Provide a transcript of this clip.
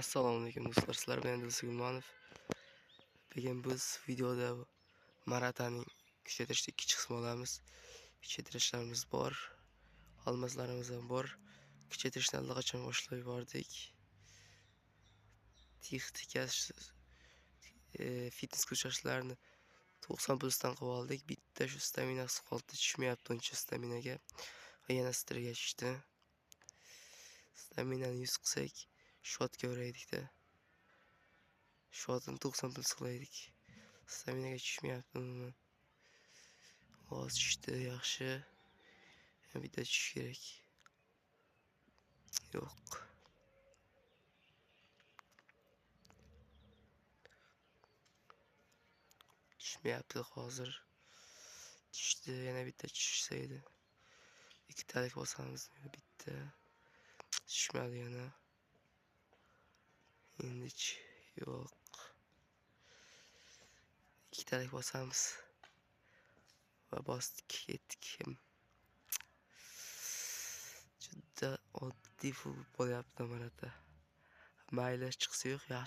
Assalomu alaykum do'stlar, sizlar bilan Dilsuz Gulmanov. Bugun biz videoda Marataning kuchaytirishda ikkinchi qismi olamiz. Kuchaytirishlarimiz bor, olmazlarimiz ham bor. Kuchaytirishni allaqachon boshlab yubordik. Texnika, fitness kuchashlarni 90 plusdan qilib oldik. Bitta shu staminasi qoldi, tushmayapti uncha staminaga. Va yana strga tushdi. Staminani 100 qilsak, shotga uraydik-da. Shotini 90 plus qilaydik. Staminaga tushmayapti umuman. Hozir tushdi, yaxshi. Yana bitta tushish kerak. Yo'q. Tushmayapti hozir. Tushdi, yana bitta tushsa edi. Ikkitalik bosamiz, bitta. Tushmadi yana. Endichi yo'q. Ikkitalik bosamiz. Va bosdik, ketdik. Juda oddiy futbol bo'lyapti Marata. Mayli, chiqsa yo'q, yaxshi.